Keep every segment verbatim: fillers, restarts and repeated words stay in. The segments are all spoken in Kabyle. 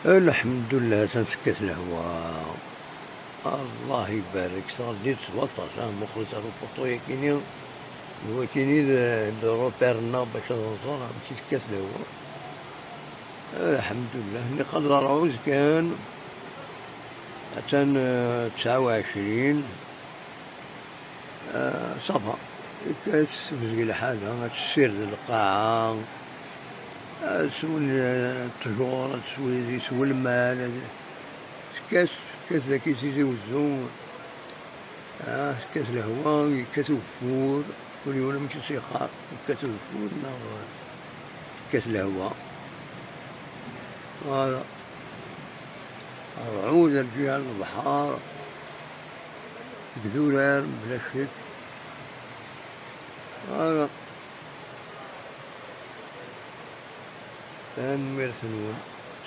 Lḥemdullah, atan tekkat lehwa. Allah ibarek, tɣelli-d s waṭas, ah, muqlet ar upuṭu-yakini, d wakini d, d repère-nneɣ bac ad nẓer amek i tekkat lehwa. Lḥemdullah, niqal d ṛṛuz kan, atan, eh, tesɛa u ɛecrin. Ah, ça va. Tekkat, tebzeg lḥala, ad tessired lqaɛa, ad swen, eh, ṭṭjur, ad swen, yeswa lmal, ad, tekkat, tekkat dagi Tizi Wezzu. Ah, tekkat lehwa, yekkat ugeffur, kul yiwen amek i s-yeqqar, yekkat ugeffur neɣ tekkat lehwa. Voilà. Ṛṛɛud ar lǧiha n lebḥer, deg idurar, mebla ccek. Voilà. Tanemmirt-nwen.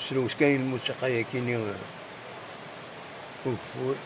Srewt kan i lmusiqa-yakini, ugeffur.